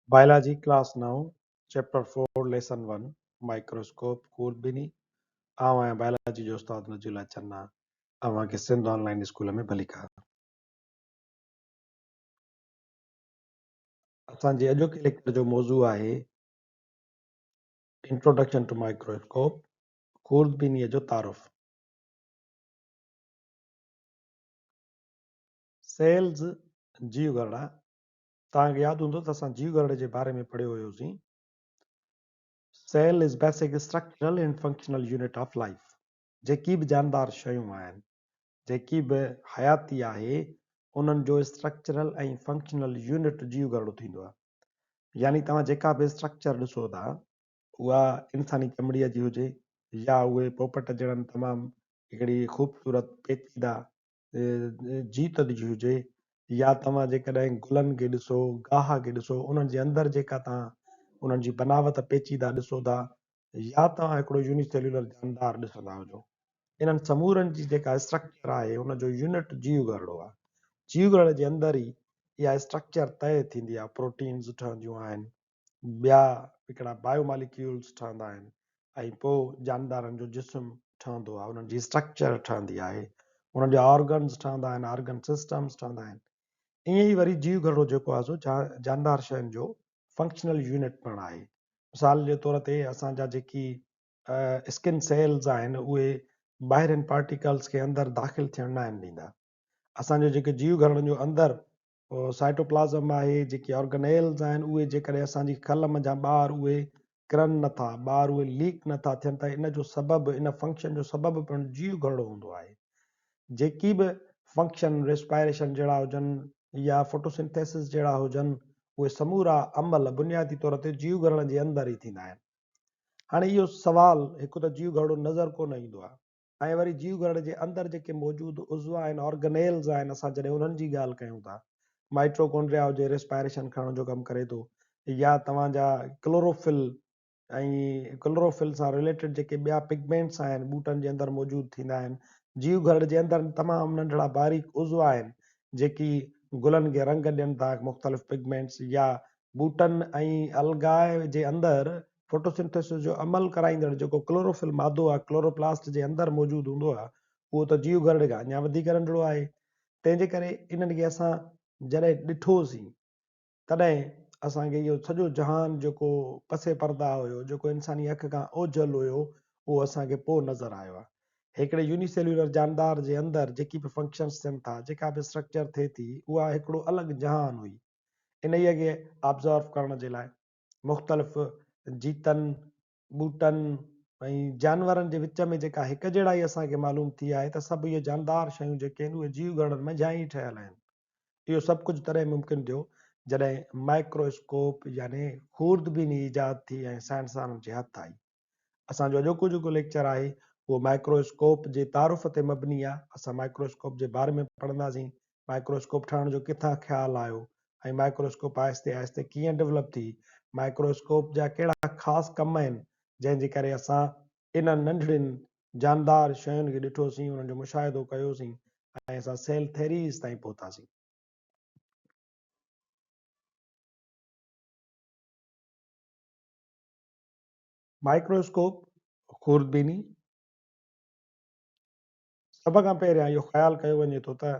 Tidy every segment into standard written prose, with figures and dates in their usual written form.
Biology class 9 chapter 4 lesson 1 microscope خوردبيني آئون آهيان biology جو استاد نجي الله چنا اوهان کي سنڌ آن لائين اسڪول ۾ ڀليڪار. اسان جي اڄوڪي ليڪچر جو موضوع آهي انٽروڊڪشن ٽو مائڪرواسڪوپ خوردبينيء جو تعارف. سيلز جيوگهرڙا توهان کي ياد هوندو ته اسان جيوگهرڙي جي باري ۾ پڙهيو هيوسين. Cell is basic structural and functional unit of life. جيڪي به جاندار شيون آهن، جيڪي به حياتي آهي، انهن جو اسٽرڪچرل ۽ فنڪشنل يونٽ جيوگهرڙو ٿيندو آهي. يعني توهان جيڪا به اسٽرڪچر ڏسو ٿا، اها انساني چمڙيء جي هجي يا اهي پوپٽ جهڙن تمام هڪڙي خوبصورت پيچيده جيت جي هجي يا توهان جيڪڏهن گلن کي ڏسو، گاهه کي ڏسو، انهن جي اندر جيڪا توهان انهن جي بناوت پيچيده ڏسو ٿا يا توهان هڪڙو يوني سيلولر جاندار ڏسندا هجو، انهن سمورن جي جيڪا اسٽرڪچر آهي ان جو يونٽ جيو گهرڙو آهي. جيو گهرڙي جي اندر ئي اها اسٽرڪچر طئي ٿيندي آهي، پروٽينز ٺهنديون آهن، ٻيا هڪڙا بايو ماليڪيولز ٺهندا آهن ۽ پوء جاندارن جو جسم ٺهندو آهي، انهن جي اسٽرڪچر ٺهندي آهي، انهن جا آرگنز ٺهندا آهن، آرگن سسٽمز ٺهندا آهن. ائين ئي وري جيو گهرڙو جيڪو آهي سو جاندار شين جو فنڪشنل يونٽ پڻ آهي. مثال جي طور تي اسان جا جيڪي اسڪن سيلز آهن اهي ٻاهرين پارٽيڪلز کي اندر داخل ٿيڻ ناهن ڏيندا. اسان جو جيڪي جيو گهرڙن جو اندر سائٽوپلازم آهي، جيڪي آرگنيلز آهن، اهي جيڪڏهن اسان جي کل منجهان ٻاهر اهي ڪرن نٿا، ٻاهر اهي ليڪ نٿا ٿين ته ان جو سبب، ان فنڪشن جو سبب پڻ جيو گهرڙو هوندو آهي. جيڪي به فنڪشن ريسپائريشن جهڙا هجن يا فوٽوسنٿيسز جهڙا هجن، اهي سمورا عمل بنيادي طور تي جيو گهرڙن جي اندر ئي ٿيندا آهن. هاڻي اهو سوال هڪ ته جيو گهرڙو نظر ڪونه ايندو آهي. ۽ وري جيوگهرڙي جي اندر جيڪي موجود عضوا آهن، Organelles آهن، اسان جڏهن انهن جي ڳالهه ڪيون ٿا، مائٽوڪونڊريا هجي ريسپائريشن کڻڻ جو ڪم ڪري ٿو يا توهان جا ڪلوروفل ۽ ڪلوروفل سان رليٽيڊ جيڪي ٻيا پگمينٽس آهن ٻوٽن جي اندر موجود ٿيندا آهن. جيوگهرڙي جي اندر تمام ننڍڙا باريڪ عضوا آهن جيڪي گلن کي رنگ ڏين ٿا مختلف پگمينٽس يا ٻوٽن ۽ الگاء جي اندر فوٽوسنٿيسس جو عمل ڪرائيندڙ جيڪو ڪلوروفل مادو آهي ڪلوروپلاسٽ جي اندر موجود هوندو آهي اهو ته جيو گهرڙي کان اڃا وڌيڪ ننڍڙو آهي تنهن جي ڪري انهن کي اسان جڏهن ڏٺوسين تڏهن اسان کي اهو سڄو جهان جيڪو پس پرده هيو جيڪو انساني اک کان اوجهل هيو اهو اسان کي پوء نظر آيو آهي. هڪڙي يونيسيليولر جاندار جي اندر جيڪي به فنڪشنس ٿين ٿا جيڪا به اسٽرڪچر ٿئي ٿي اها هڪڙو الڳ جهان هئي انهيء کي آبزرو ڪرڻ جي لاء مختلف جيتن، ٻوٽن ۽ جانورن جي وچ ۾ جيڪا هڪجهڙائي اسان کي معلوم ٿي آهي ته سڀ اهي جاندار شيون جيڪي آهن اهي جيو گهرڙن منجهان ئي ٺهيل آهن. اهو سڀ ڪجهه تڏهن ممڪن ٿيو جڏهن مائڪرو اسڪوپ يعني خوردبيني ايجاد ٿي ۽ سائنسدانن جي هٿ آئي. اسان جو اڄوڪو جيڪو ليڪچر آهي اهو مائڪرو اسڪوپ جي تعارف تي مبني آهي. اسان مائڪرو اسڪوپ جي باري ۾ پڙهنداسين، مائڪرو اسڪوپ ٺاهڻ جو ڪٿان خيال آيو ۽ مائڪرو اسڪوپ آهستي آهستي ڪيئن ڊولپ ٿي، مائڪرو اسڪوپ جا ڪهڙا خاص ڪم آهن جنهن جي ڪري اسان انهن ننڍڙين جاندار شين کي ڏٺوسين، انهن جو مشاهدو ڪيوسين ۽ اسان سيل ٿيريز تائين پهتاسين. مائڪرواسڪوپ، خوردبيني، سڀ کان پهريان اهو خيال ڪيو وڃي ٿو ته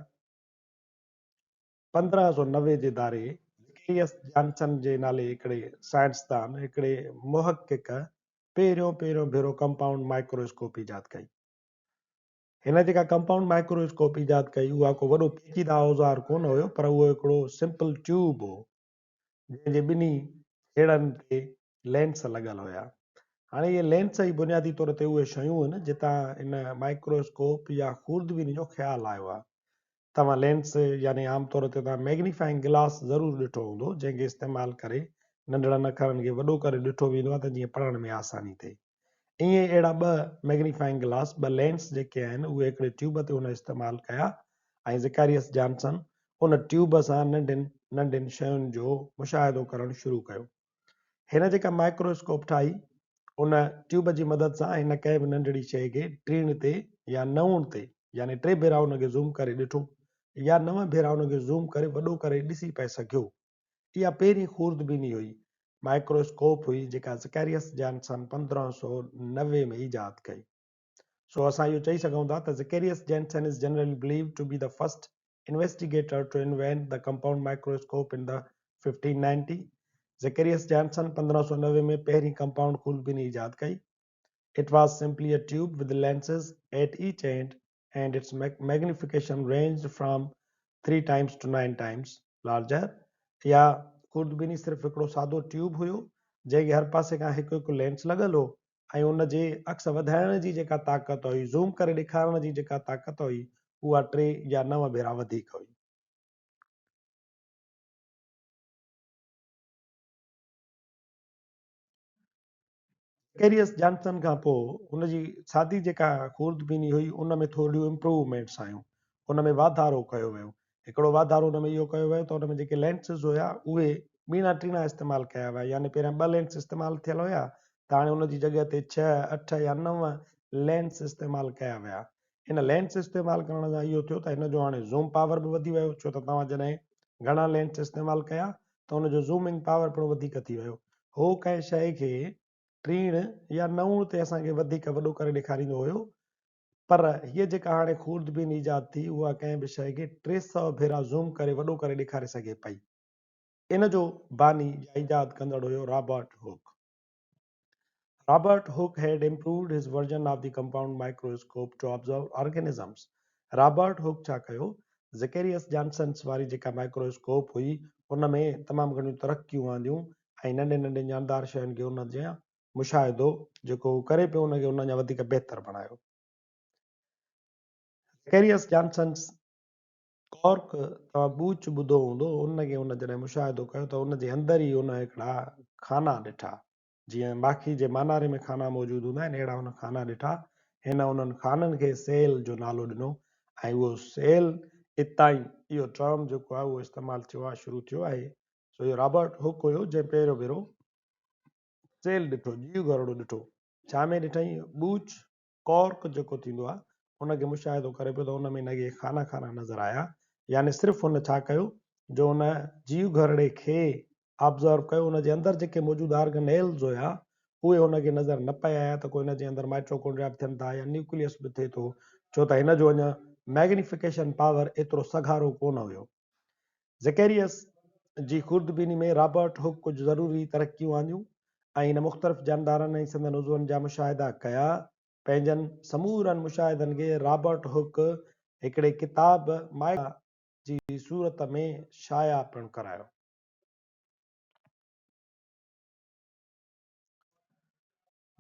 1590 جي ڌاري زڪيريس جانسن جي نالي هڪڙي سائنسدان، هڪڙي محقق پهريون پهريون ڀيرو ڪمپائونڊ مائڪرواسڪوپ ايجاد ڪئي. هن جيڪا ڪمپائونڊ مائڪرواسڪوپ ايجاد ڪئي اها ڪو وڏو پيچيده اوزار ڪونه هيو پر اهو هڪڙو سمپل ٽيوب هو. جنهن جي ٻنهي ڇيڙن تي لينس لڳل هيا. هاڻي اهي لينس ئي بنيادي طور تي اهي شيون آهن جتان ان مائڪرو اسڪوپ يا خوردبيني جو خيال آيو آهي. توهان لينس يعني عام طور تي توهان ميگنيفائنگ گلاس ضرور ڏٺو هوندو جنهن کي استعمال ڪري ننڍڙن اکرن کي وڏو ڪري ڏٺو ويندو آهي ته جيئن پڙهڻ ۾ آساني ٿئي. ائين ئي اهڙا ٻه ميگنيفائنگ گلاس، ٻه لينس جيڪي آهن اهي هڪڙي ٽيوب تي هن استعمال ڪيا ۽ زڪاريس جانسن ان ٽيوب سان ننڍين ننڍين شين جو مشاهدو ڪرڻ شروع ڪيو. هن جيڪا مائڪرو اسڪوپ ٺاهي ان ٽيوب جي مدد سان هن ڪنهن به ننڍڙي شيء کي ٽيڻ تي يا نئون تي يعني ٽي ڀيرا ان کي زوم ڪري ڏٺو يا نو ڀيرا ان کي زوم ڪري وڏو ڪري ڏسي پئي سگهيو. اها پهرين خوردبيني هئي، مائڪرواسڪوپ هئي، جيڪا زڪيريس جانسن 1590 ۾ ايجاد ڪئي. سو اسان اهو چئي سگهون ٿا ته Zacharias Janssen is generally believed to be the first investigator to invent the compound microscope in the 1590. Zacharias Janssen 1590 ۾ پهرين ڪمپائونڊ خوردبيني ايجاد ڪئي. It was simply a tube with lenses at each end and its magnification ranged from three times to nine times larger. اها خوردبيني صرف هڪڙو سادو tube هيو جنهن کي هر پاسي کان هڪ هڪ لينس لڳل هو ۽ ان جي عڪس وڌائڻ جي جيڪا طاقت هئي، زوم ڪري ڏيکارڻ جي جيڪا طاقت هئي، اها ٽي يا نو ڀيرا وڌيڪ هئي. زڪيريس جانسن کان پوء هن جي سادي جيڪا خوردبيني هئي ان ۾ ٿورڙيون امپروومينٽس آيون، ان ۾ واڌارو ڪيو ويو. هڪڙو واڌارو ان ۾ اهو ڪيو ويو ته ان ۾ جيڪي لينسز هيا اهي ٻيڻا ٽيڻا استعمال ڪيا ويا، يعني پهريان ٻه لينس استعمال ٿيل هيا ته هاڻي ان جي جڳهه تي ڇهه، اٺ يا نو لينس استعمال ڪيا ويا. ان لينس استعمال ڪرڻ سان اهو ٿيو ته هن جو هاڻي زوم پاور به وڌي ويو، ڇو ته توهان جڏهن گهڻا لينس استعمال ڪيا ته ان جو زومنگ پاور پڻ وڌيڪ ٿي ويو. هو ڪنهن شيء کي ٽيڻ يا نوڻ تي اسان کي وڌيڪ وڏو ڪري ڏيکاريندو هيو، پر هيء جيڪا هاڻي خوردبين ايجاد ٿي، اها ڪنهن به شيء کي 300 ڀيرا زوم ڪري وڏو ڪري ڏيکاري سگهي پئي. ان جو باني يا ايجاد ڪندڙ هيو Robert Hooke. Robert Hooke had improved his version of the compound microscope to observe organisms. Robert Hooke ڇا ڪيو؟ زڪيريس جانسنس واري جيڪا مائڪرواسڪوپ هئي، ان ۾ تمام گهڻيون ترقيون آنديون ۽ ننڍين ننڍين جاندار شين کي ان جيان مشاهدو جيڪو هو ڪري پيو، ان کي ان اڃا وڌيڪ بهتر بڻايو. زڪيريس جانسنس ڪارڪ توهان ٻوچ ٻڌو هوندو، ان کي هن جڏهن مشاهدو ڪيو ته ان جي اندر ئي هن هڪڙا خانا ڏٺا، جيئن ماکي جي ماناري ۾ خانا موجود هوندا آهن، اهڙا هن خانا ڏٺا. هن انهن خانن کي سيل جو نالو ڏنو ۽ اهو سيل اتان ئي اهو ٽرم جيڪو آهي اهو استعمال ٿيو آهي، شروع ٿيو آهي. سو اهو رابرٽ هوڪ هيو جنهن پهريون ڀيرو سيل ڏٺو، جيو گهرڙو ڏٺو. ڇا ۾ ڏٺائين؟ ٻوچ ڪارڪ جيڪو ٿيندو آهي ان کي مشاهدو ڪري پيو ته ان ۾ هن کي خانا خانا نظر آيا، يعني صرف هن ڇا ڪيو جو ان جيو گهرڙي کي آبزرو ڪيو، ان جي اندر جيڪي موجود آرگنيلز هيا اهي هن کي نظر نه پئي آيا ته ڪو ان جي اندر مائٽوڪونڊريا به ٿين ٿا يا نيوڪليس به ٿئي ٿو، ڇو ته هن جو اڃا ميگنيفڪيشن پاور ايترو سگهارو ڪونه هيو. زڪيريس جي خوردبيني ۾ رابرٽ هوڪ ڪجهه ضروري ترقيون آنديون ۽ هن مختلف جاندارن ۽ سندن عضون جا مشاهدا ڪيا. پنهنجن سمورن مشاهدن کي رابرٽ هوڪ هڪڙي ڪتاب مائڪ جي صورت ۾ شايع پڻ ڪرايو.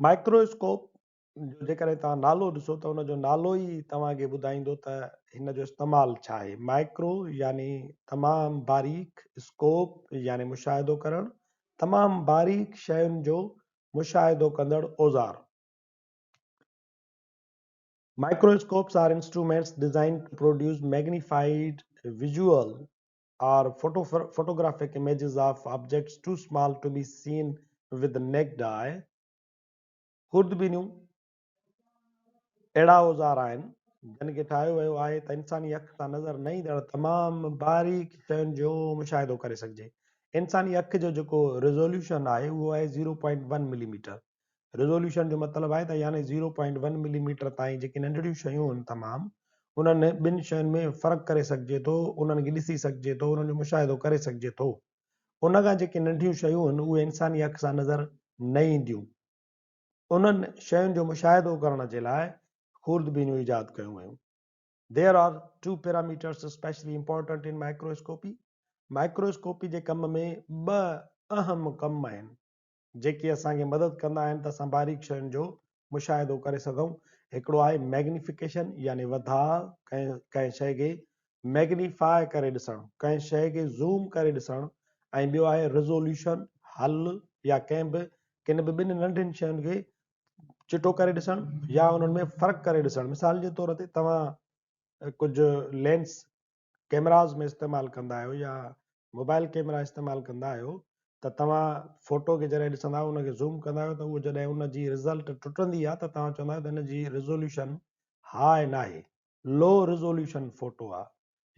مائڪرواسڪوپ جو جيڪڏهن توهان نالو ڏسو ته ان جو نالو ئي توهان کي ٻڌائيندو ته هن جو استعمال ڇا آهي. مائڪرو يعني تمام باريڪ، اسڪوپ يعني مشاهدو ڪرڻ، تمام باريڪ شين جو مشاهدو ڪندڙ اوزار. Microscopes are instruments designed to produce magnified visual or photographic images of objects too small to be seen with the naked eye. خوردبينيون اهڙا اوزار آهن، جن کي ٺاهيو ويو آهي ته انساني اک سان نظر نه ايندڙ تمام باريڪ شين جو مشاهدو ڪري سگهجي. انساني اک جو جيڪو ريزوليوشن آهي، اهو آهي zero point one millimetre. Resolution جو مطلب آهي ته يعني زيرو پوائنٽ ون ملي ميٽر تائين جيڪي ننڍڙيون شيون آهن تمام انهن ٻن شين ۾ فرق ڪري سگهجي ٿو، انهن کي ڏسي سگهجي ٿو، انهن جو مشاهدو ڪري سگهجي ٿو. ان کان جيڪي ننڍيون شيون آهن، اهي انساني اک سان نظر نه اينديون. انهن شين جو مشاهدو ڪرڻ جي لاء خوردبينيون ايجاد ڪيون ويون. There are two parameters especially important in microscopy. Microscopy جي ڪم ۾ ٻه اهم ڪم آهن، جيڪي اسان کي مدد ڪندا آهن ته اسان باريڪ شين جو مشاهدو ڪري سگهون. هڪڙو آهي ميگنيفڪيشن يعني وڌاء، ڪنهن شيء کي ميگنيفاء ڪري ڏسڻ، ڪنهن شيء کي زوم ڪري ڏسڻ ۽ ٻيو آهي ريزوليوشن، حل يا ڪنهن به ڪن به ٻن ننڍين شين کي چٽو ڪري ڏسڻ يا انهن ۾ فرق ڪري ڏسڻ. مثال جي طور تي توهان ڪجهه لينس ڪيمراز ۾ استعمال ڪندا آهيو يا موبائل ڪيمرا استعمال ڪندا آهيو ته توهان فوٽو کي جڏهن ڏسندا آهيو ان کي زوم ڪندا آهيو ته اهو جڏهن ان جي رزلٽ ٽٽندي آهي ته توهان چوندا آهيو ته ان جي ريزوليوشن هاء ناهي، لو ريزوليوشن فوٽو آ،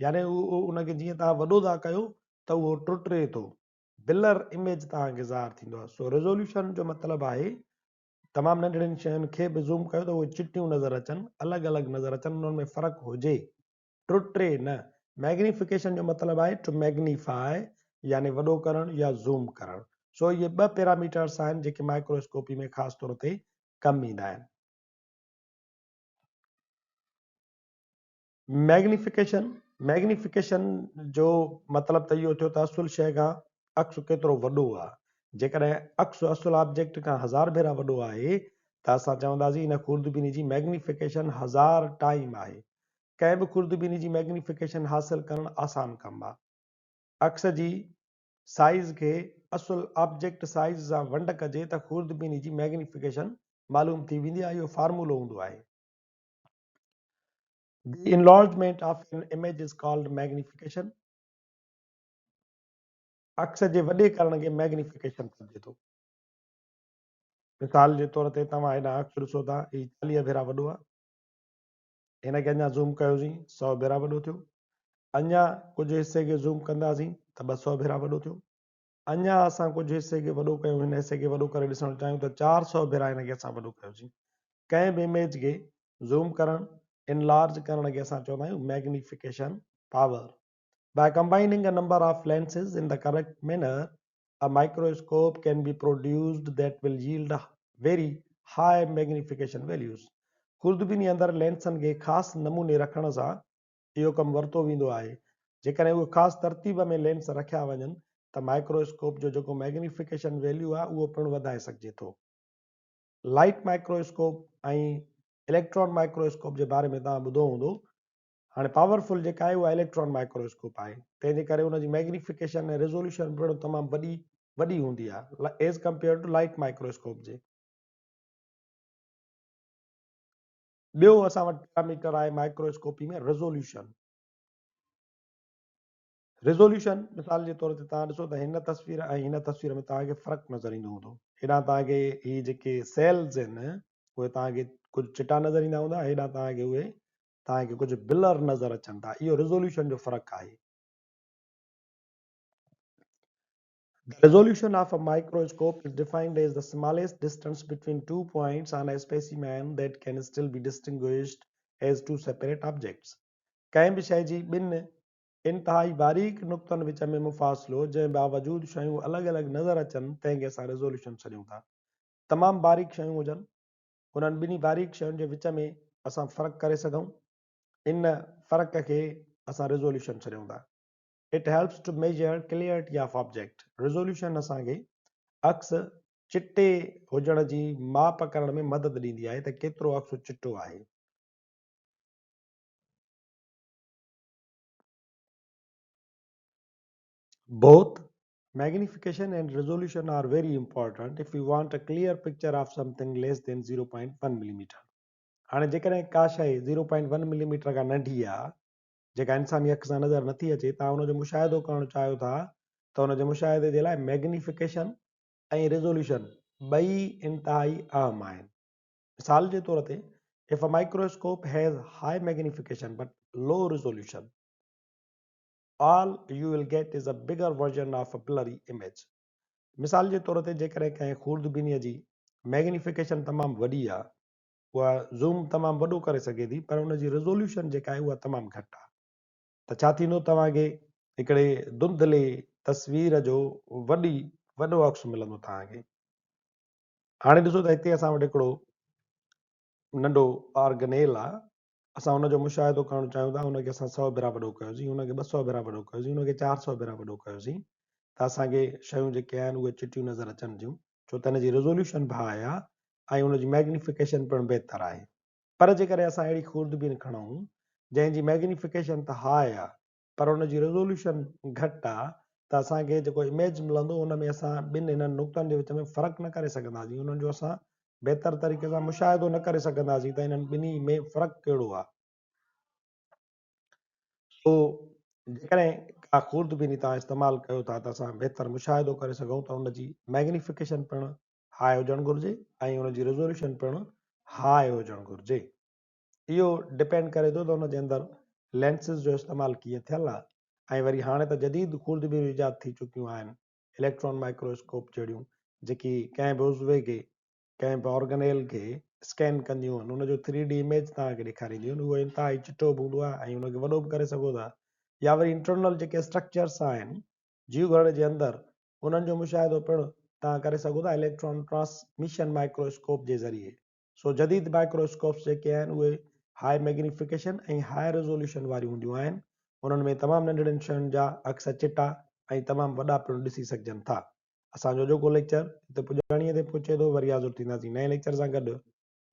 يعني اهو ان کي جيئن توهان وڏو ٿا ڪيو ته اهو ٽٽي ٿو. بلر اميج توهان کي ظاهر ٿيندو آهي. سو ريزوليوشن جو مطلب آهي تمام ننڍڙين شين کي به زوم ڪيو ته اهي چٽيون نظر اچن، الڳ الڳ نظر اچن، انهن ۾ فرق هجي، ٽٽي نه. ميگنيفڪيشن جو مطلب آهي ٽو ميگنيفائي يعني وڏو ڪرڻ يا زوم ڪرڻ. سو اهي ٻه پيراميٽرس آهن جيڪي مائڪرواسڪوپي ۾ خاص طور تي ڪم ايندا آهن. ميگنيفڪيشن، Magnification، جو مطلب ته اهو ٿيو ته اصل شيء کان عڪس ڪيترو وڏو آهي. جيڪڏهن عڪس اصل آبجيڪٽ کان هزار ڀيرا وڏو آهي ته اسان چونداسين ان خوردبيني جي ميگنيفڪيشن هزار ٽائيم آهي. ڪنهن به خوردبيني جي ميگنيفڪيشن حاصل ڪرڻ آسان ڪم آهي. عڪس جي سائيز کي اصل آبجيڪٽ سائيز سان ونڊ ڪجي ته خوردبيني جي ميگنيفڪيشن معلوم ٿي ويندي ۽ اهو فارمولو هوندو آهي. The enlargement of an image is called magnification. عڪس جي وڏي ڪرڻ کي ميگنيفڪيشن سڏجي ٿو. مثال جي طور تي توهان هيڏانهن عڪس ڏسو ٿا، هي 40 ڀيرا وڏو آهي. هن کي اڃا زوم ڪيوسين، 100 ڀيرا وڏو ٿيو. اڃا ڪجهه حصي کي زوم ڪنداسين ته 200 ڀيرا وڏو ٿيو. اڃا اسان ڪجهه حصي کي وڏو ڪيون، هن حصي کي وڏو ڪري ڏسڻ چاهيون ته 400 ڀيرا هن کي اسان وڏو ڪيوسين. ڪنهن به اميج کي زوم ڪرڻ، انلارج ڪرڻ کي اسان چوندا آهيون magnification power. By combining a number of lenses in the correct manner, a microscope can be produced that will yield very high magnification values. خوردبيني اندر لينسن کي خاص نموني رکڻ سان اهو ڪم ورتو ويندو آهي. جيڪڏهن اهي خاص ترتيب ۾ لينس رکيا وڃن ته مائڪرو اسڪوپ جو جيڪو ميگنيفڪيشن ويليو آهي اهو پڻ وڌائي سگهجي ٿو. Light micro scope ۽ electron micro scope جي باري ۾ توهان ٻڌو هوندو. هاڻي پاور فل جيڪا آهي اها اليڪٽران مائڪرو اسڪوپ آهي تنهن جي ڪري ان جي ميگنيفڪيشن ۽ ريزوليوشن پڻ تمام وڏي وڏي هوندي آهي as compare to light microscope جي. ٻيو اسان وٽ پيراميٽر آهي مائڪرواسڪوپي ۾ ريزوليوشن. ريزوليوشن مثال جي طور تي توهان ڏسو ته هن تصوير ۽ هن تصوير ۾ توهان کي فرق نظر ايندو هوندو. هيڏانهن توهان کي هي جيڪي سيلز آهن اهي توهان کي ڪجهه چٽا نظر ايندا هوندا، هيڏانهن توهان کي اهي توهان کي ڪجهه بلر نظر اچن ٿا. اهو ريزوليوشن جو فرق آهي. The resolution of a microscope is defined as the smallest distance between two points on a specimen that can still be distinguished as two separate objects. ڪنهن به شيء جي ٻن انتهائي باريڪ نقطن وچ ۾ مفاصلو جنهن باوجود شيون الڳ الڳ نظر اچن تنهن کي اسان ريزوليوشن سڏيون ٿا. تمام باريڪ شيون هجن انهن ٻنهي باريڪ شين جي وچ ۾ اسان فرق ڪري سگهون ان فرق کي اسان ريزوليوشن سڏيون ٿا. It helps to measure clarity of object. Resolution اسان کي عڪس چٽي هجڻ جي ماپ ڪرڻ ۾ مدد ڏيندي آهي ته ڪيترو عڪس چٽو آهي. Both magnification and resolution are very important if we want a clear picture of something less than 0.1 millimeter. هاڻي جيڪڏهن ڪا شيء 0.1 مليميٽر کان ننڍي آهي جيڪا انساني اک سان نظر نٿي اچي، توهان ان جو مشاهدو ڪرڻ چاهيو ٿا ته ان جي مشاهدي جي لاء ميگنيفڪيشن ۽ ريزوليوشن ٻئي انتهائي اهم آهن. مثال جي طور تي، If a microscope has high magnification but low resolution, all you will get is a bigger version of a blurry image. مثال جي طور تي جيڪڏهن ڪنهن خوردبينيء جي ميگنيفڪيشن تمام وڏي آهي، اها زوم تمام وڏو ڪري سگهي ٿي پر ان جي ريزوليوشن جيڪا آهي اها تمام گهٽ آهي ته ڇا ٿيندو توهان کي هڪڙي ڌنڌلي تصوير جو وڏي وڏو عڪس ملندو توهان کي. هاڻي ڏسو ته هتي اسان وٽ هڪڙو ننڍو آرگنيل آهي اسان ان جو مشاهدو ڪرڻ چاهيون ٿا ان کي اسان سؤ ڀيرا وڏو ڪيوسين ان کي 200 ڀيرا وڏو ڪيوسين ان کي 400 ڀيرا وڏو ڪيوسين ته اسان کي شيون جيڪي آهن اهي چٽيون نظر اچن ٿيون ڇو ته ان جي ريزوليوشن به هاء آهي ۽ ان جي ميگنيفڪيشن پڻ بهتر آهي. پر جيڪڏهن اسان اهڙي خوردبين کڻون جنهن جي ميگنيفڪيشن ته هاء آ پر ان جي ريزوليوشن گهٽ آ ته اسان کي جيڪو اميج ملندو ان ۾ اسان ٻن هنن نقطن جي وچ ۾ فرق نه ڪري سگهنداسين انهن جو اسان بهتر طريقي سان مشاهدو نه ڪري سگهنداسين ته انهن ٻنهي ۾ فرق ڪهڙو آ. سو جيڪڏهن ڪا خوردبيني توهان استعمال ڪيو ٿا ته اسان بهتر مشاهدو ڪري سگهون ته ان جي ميگنيفڪيشن پڻ هاء هجڻ گهرجي ۽ ان جي ريزوليوشن پڻ هاء هجڻ گهرجي. اهو ڊپينڊ ڪري ٿو ته ان جي اندر لينسز جو استعمال ڪيئن ٿيل آهي ۽ وري هاڻي ته جديد خوردبينون ايجاد ٿي چڪيون آهن. اليڪٽران مائڪرواسڪوپ جهڙيون جيڪي ڪنهن به عضوي کي، ڪنهن به آرگنيل کي اسڪين ڪنديون آهن، ان جو ٿري ڊي اميج توهان کي ڏيکارينديون آهن، اهو انتهائي چٽو به هوندو آهي ۽ ان کي وڏو به ڪري سگهو ٿا يا وري انٽرنل جيڪي اسٽرڪچرس آهن جيو گهرڙي جي اندر انهن جو مشاهدو پڻ توهان ڪري سگهو ٿا اليڪٽران ٽرانسميشن مائڪرواسڪوپ جي ذريعي. سو جديد مائڪرواسڪوپس جيڪي آهن اهي هاء ميگنيفڪيشن ۽ هاء ريزوليوشن واريون هونديون آهن. انهن ۾ تمام ننڍڙين شين جا عڪس چٽا ۽ تمام وڏا پڻ ڏسي سگهجن ٿا. اسان جو اڄوڪو ليڪچر هتي پڄاڻيء تي پهچي ٿو. وري حاضر ٿينداسين نئين ليڪچر سان گڏ.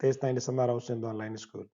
تيستائين ڏسندا رهو سنڌ آن لائين اسڪول.